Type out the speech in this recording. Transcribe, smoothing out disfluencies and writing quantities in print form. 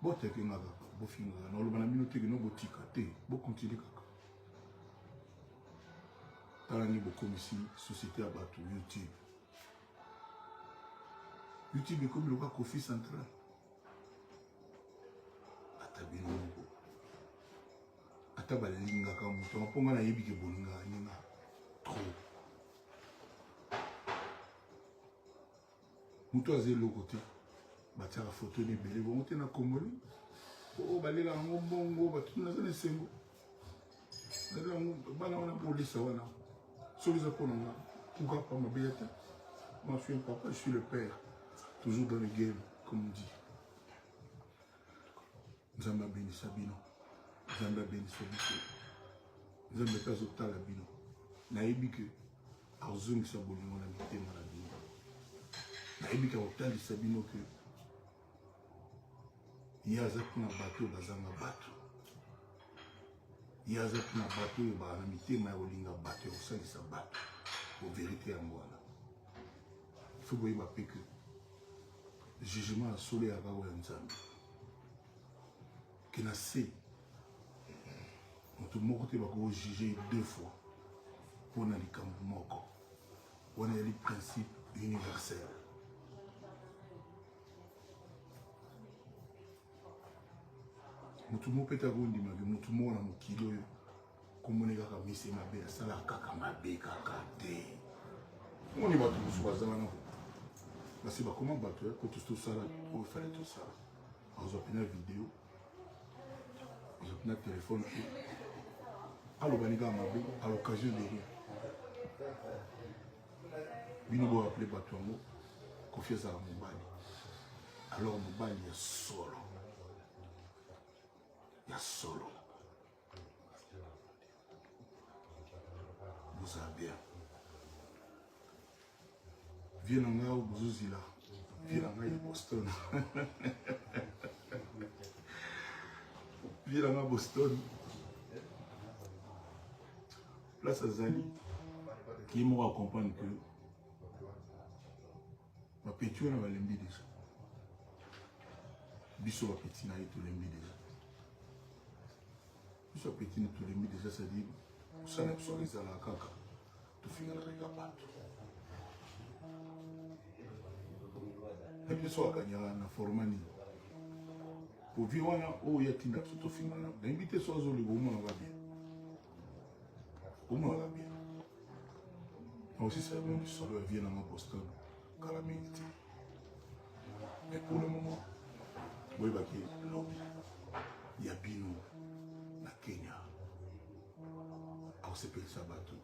Boteke nga kaka, bofinga nga. Naloba na bino te kino botika te, bokontinue kaka. Tala nde bokomisi société ya bato YouTube. YouTube ekomi lokola Kofi Central. Ata bino moko. Ata balingaka moto mpo nga nayebi ke bolingaka ninga trop. Moto aza eloko te batiaka foto na ebele bongo te na congolais oyo oh, balela yango mbongo bato naza na esengo balela yango bana wana bolisa wana soki eza mpo na nga pourquoi pas mabe ya te. Moi je suis un papa, je suis le père, toujours dans le game comme on dit. Nzambe abenisa bino, Nzambe abenisa biso, Nzambe mpe azotala bino. Nayebi ke azongisa bolingo na mitema na bino, nayebi ke akotalisa bino ke ye aza mpona bato oyo bazanga bato, ye aza mpona bato oyo baa na mitema ya kolinga bato, ya kosalisa bato. Po verite yango wana ifo boyeba mpe ke jugement ya solo ya kaka ya Nzambe ke na se moto moko te bakoki juge deux fois mpo na likambo moko wana ezali principe universel. Moto moko mpe te akondimaki moto moko na mokili oyo komoni kaka mise mabe asalaka kaka mabe kaka te. Omoni bato mosusu baza wana basi bakoma bato po tosala oyo fale tosala, azwa mpena video, azwa mpena telefone, alobani kaka mabe à l'occasion de rien. Bino bo appeler bato yango Kofi azala mobali, alors mobali ya solo ya solo. Bozala bien vie na ngai oyo bozozila vie na ngai ya Boston, vie na ngai Boston place azali ye moko acomprendre que bapeti wana balembi deja, biso bapeti na ye tolembi deja, biso bapeti na tolembi deja, c'est-à-dire kosala biso ezalaka kaka tofinganaka kaka bato epi so akanyaka na forma nini po vie wana oyo yatinda biso tofingana nayebi te so azolinga omonaka bien, omonaka bien. Aussi, c'est bon lisolo ya vie nanga Boston kala mingi te, mais pour le moment boyebaki lobi ya bino na Kenya akosepelisa bato.